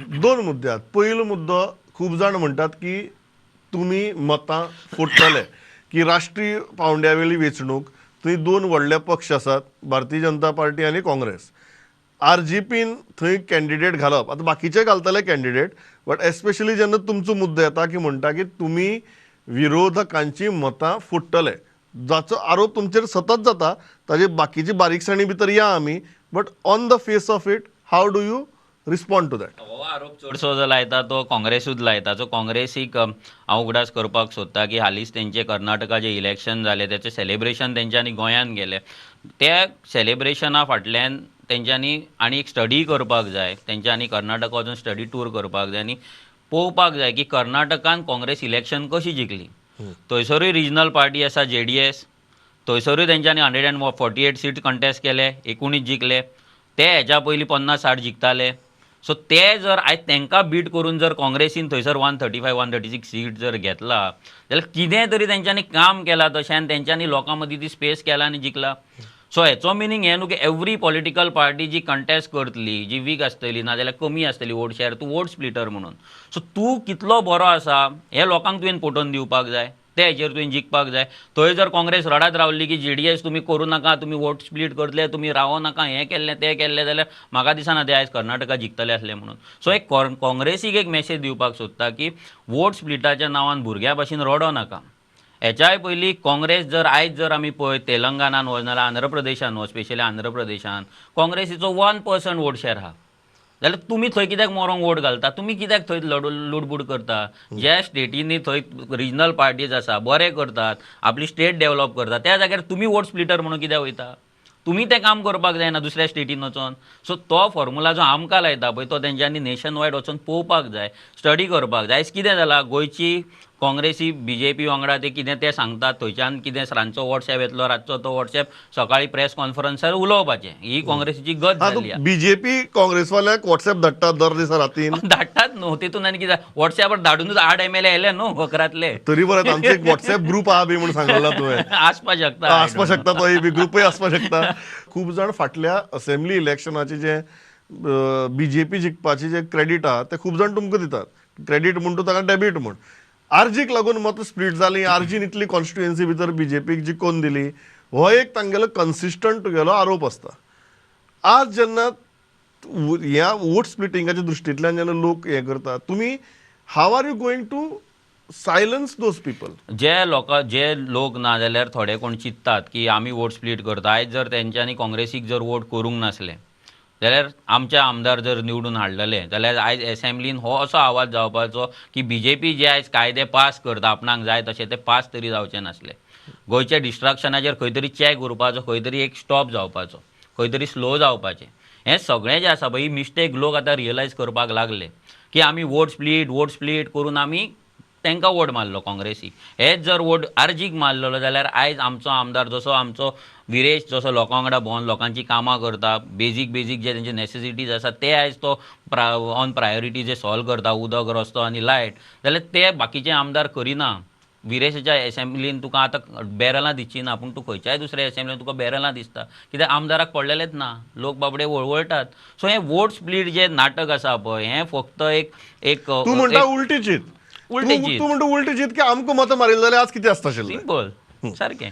दोन मुद्दे आहात. पयलो मुद्दो, खूब जाण म्हणटात की तुमी मतां फोडटले की राष्ट्रीय पावंड्या वेली वेंचणूक, थंय दोन व्हडले पक्ष आसात, भारतीय जनता पार्टी आनी काँग्रेस. आरजीपीन थंय कॅन्डिडेट घालप, आतां बाकीचे घालतले कॅन्डिडेट, बट एस्पेशली जेन्ना तुमचो मुद्दो येता की म्हणटा की तुमी विरोधकांची मतां फोडटले, जाचो आरोप तुमचेर सतत जाता. ताजे बाकीची बारीकसाणी भितर या आमी, but on the face of it, how do you respond to that? हो आरोप चडसो जो लायता तो काँग्रेसूच लायता. सो काँग्रेसीक हांव उगडास करपाक सोदता की हालींच तेंचे कर्नाटकाचें इलेक्शन जालें, तेचें सेलेब्रेशन तेंच्यांनी गोंयांत गेलें. त्या सेलेब्रेशना फाटल्यान तेंच्यांनी आनी एक स्टडी करपाक जाय. तेंच्यांनी कर्नाटका वचून स्टडी टूर करपाक जाय आनी पळोवपाक जाय की कर्नाटकान काँग्रेस इलेक्शन कशी जिखली. थंयसरूय रिजनल पार्टी आसा जेडीएस. थंयसरूय तेंच्यांनी 148 seat contest केले, 19 जिखले. ते हेच्या पयलीं 50-60 जिखताले. सो ते जर आयज तांकां बीट करून जर काँग्रेसीन थंयसर 135, 136 seat जर घेतला जाल्यार कितें तरी तेंच्यांनी काम केलां तशें आनी तेंच्यांनी लोकां मदीं ती स्पेस केला आनी जिखला. सो हेचो मिनींग हें न्हू की एवरी पॉलिटिकल पार्टी जी कंटेस्ट करतली, जी वीक आसतली नाजाल्यार कमी आसतली वोट शेअर, तूं वोट स्प्लिटर म्हणून. सो तूं कितलो बरो आसा हें लोकांक तुवें पटोवन दिवपाक जाय, ते हेचेर तुवें जिखपाक जाय. थंय जर काँग्रेस रडत रावली की जेडीएस तुमी करूं नाका, तुमी वोट स्प्लीट करतले, तुमी रावो नाका, हें केल्लें तें केल्लें, जाल्यार म्हाका दिसना ते आयज कर्नाटका जिखतले आसले म्हणून. सो एक काँग्रेसीक एक मॅसेज दिवपाक सोदता की वोट स्प्लिटाच्या नांवान भुरग्यां भाशेन रडो नाका. हेच्याय पयलीं काँग्रेस जर आयज जर आमी पळय तेलंगणान वच नाजाल्यार आंध्र प्रदेशान वच, स्पेशली आंध्र प्रदेशान काँग्रेसीचो 1% वोट शेअर आहा, जाल्यार तुमी थंय कित्याक मरोंक वोट घालता? तुमी कित्याक थंय लडू लुडबूड करता? ज्या स्टेटींनी थंय रिजनल पार्टीज आसा, बरे करतात, आपली स्टेट डेव्हलप करतात, त्या जाग्यार तुमी वोट स्प्लिटर म्हणून कित्याक वयता? तुमी तें काम करपाक जायना दुसऱ्या स्टेटीन वचोन. सो तो फॉर्मुला जो आमकां लायता पळय, तो तेंच्यांनी नेशन वायड वचोन पळोवपाक जाय, स्टडी करपाक जाय. आयज कितें जालां, गोंयची काँग्रेसी बीजेपी वांगडा ते कितें तें सांगतात, थंयच्यान कितें रातचो वॉट्सॅप येतलो, रातचो तो वॉट्सॅप सकाळी प्रेस कॉन्फरन्सार उलोवपाचें, ही काँग्रेसीची गत जाल्ली आहा. बीजेपी काँग्रेसवाल्यांक वॉट्सॅप धाडटा दर दिसा रातीन. धाडटात न्हू तितून. आनी कितें, वॉट्सॅपार धाडूनच 8 एमएलए येयले न्हू घरांतले. तरी बरें, आमचो एक वॉट्सॅप ग्रुप आहा बी म्हूण सांगला तुवें. आसपा शकता. आसपा शकता, तोय बी ग्रुपय आसपा शकता. खूब जाण फाटल्या असेंब्ली इलेक्शनाचे जे बीजेपी जिखपाचे जे क्रेडीट आहा ते खूब जाण तुमकां दितात. क्रेडीट म्हूण तूं ताका डेबीट म्हूण. आरजीक लागून मतां स्प्लीट जाली, आरजीन इतली कॉन्स्टिट्युएन्सी भितर बीजेपीक जिखोवन दिली, हो एक तांगेलो कन्सिस्टंट तुगेलो आरोप आसता. आज जेन्ना ह्या वोट स्प्लिटिंगाच्या दृश्टींतल्यान जेन्ना लोक हें करतात, तुमी how are you going to silence those people? जे लोक ना जाल्यार थोडे कोण चिंततात की आमी वोट स्प्लीट करता, आयज जर तेंच्यांनी काँग्रेसीक जर वोट करूंक नासले जाल्यार आमचे आमदार जर निवडून हाडलेले जाल्यार आयज एसेंब्लीन हो असो आवाज जावपाचो की बीजेपी जे आयज कायदे पास करता आपणाक जाय तशे, ते पास तरी जावचे नासले. गोंयच्या डिस्ट्रक्शनाचेर खंय तरी चॅक उरपाचो, खंय तरी एक स्टॉप जावपाचो, खंय तरी स्लो जावपाचें. हें सगळें जें आसा पळय, ही मिस्टेक लोक आतां रियलायज करपाक लागले की आमी वोट स्प्लीट, वोट स्प्लीट करून आमी तांकां वोट मारलो काँग्रेसीक. हेच जर वोट आरजीक मारलेलो जाल्यार आयज आमचो आमदार जसो आमचो विरेश जसो लोकां वांगडा भोंवन लोकांची कामां करता, बेजीक बेजीक जे तेंचे नॅसेसिटीज आसा ते आयज तो ऑन प्रायोरिटी जे सॉल्व करता, उदक, रस्तो आनी लायट, जाल्यार ते बाकीचे आमदार करिना. विरेशाच्या एसेंब्लीन तुका आतां बॅरलां दिसची ना, पूण तूं खंयच्याय दुसऱ्या एसेंब्लीन तुका बॅरलां दिसता. कित्याक आमदाराक पडलेलेच ना, लोक बाबडे वळवळटात. सो हें वोट स्प्लीट जें नाटक आसा पळय, हें फक्त एक एक तूं म्हणटा उल्टी चीत. उल्टी चीत. तूं म्हणटा उल्टी चीत की आमकां मतां मारिल्ले जाल्यार आज कितें आसता आशिल्लें. सिंपल, सारकें.